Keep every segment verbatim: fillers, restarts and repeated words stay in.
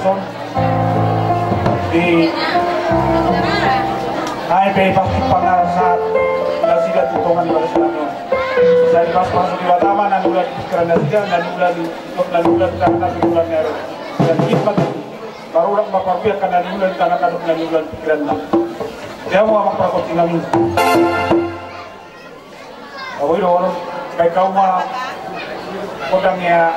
Di ai pe pasti pangasahat nasida tu tonga ni bagasan on. Sai pas pas di batama na nula di pikiran nasida, na nula di, na nula di tangan, na nula di aro. Dan hikmat itu. Baru orang bapak piak kan na nula di tangan, na nula di pikiran. Dia mau apa perkot sinami. Oi do, baen hamu ma gondang ia.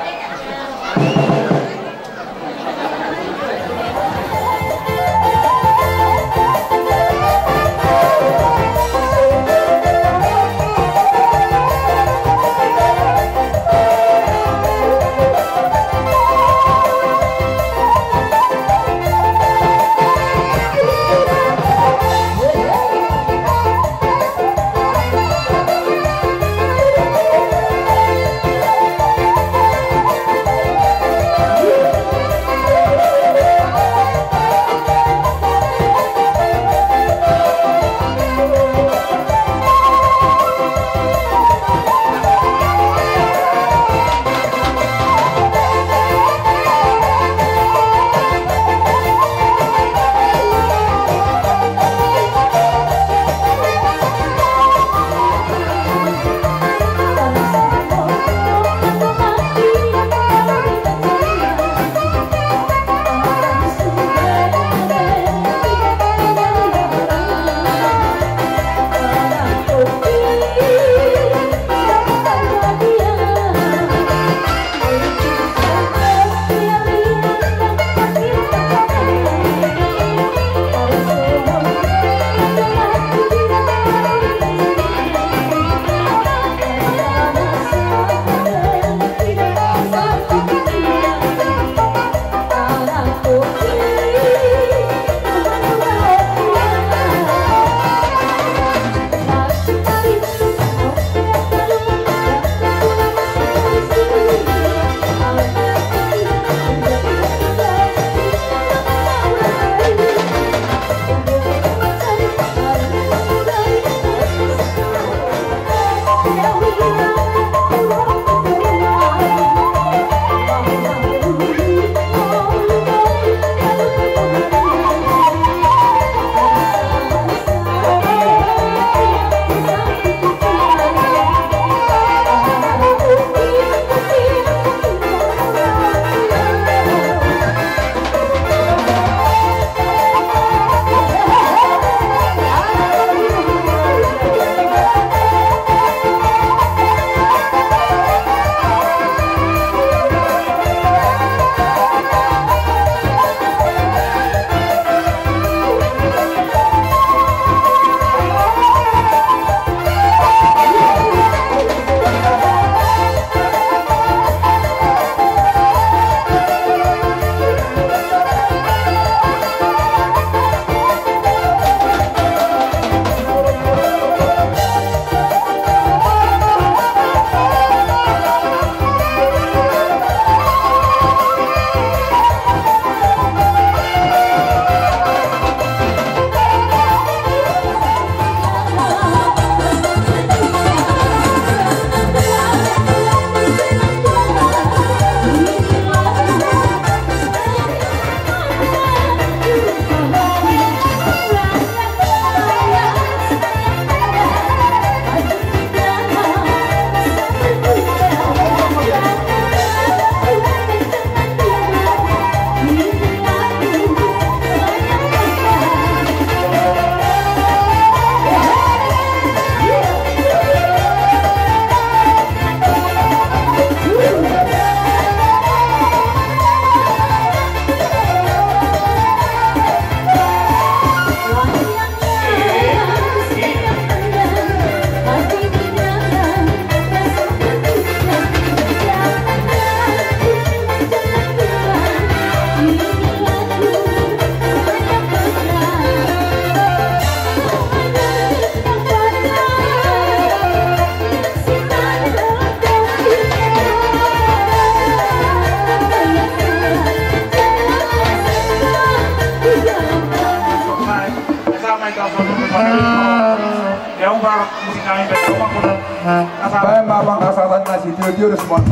Baen ma pangkasahatan na sitio-tio do suman.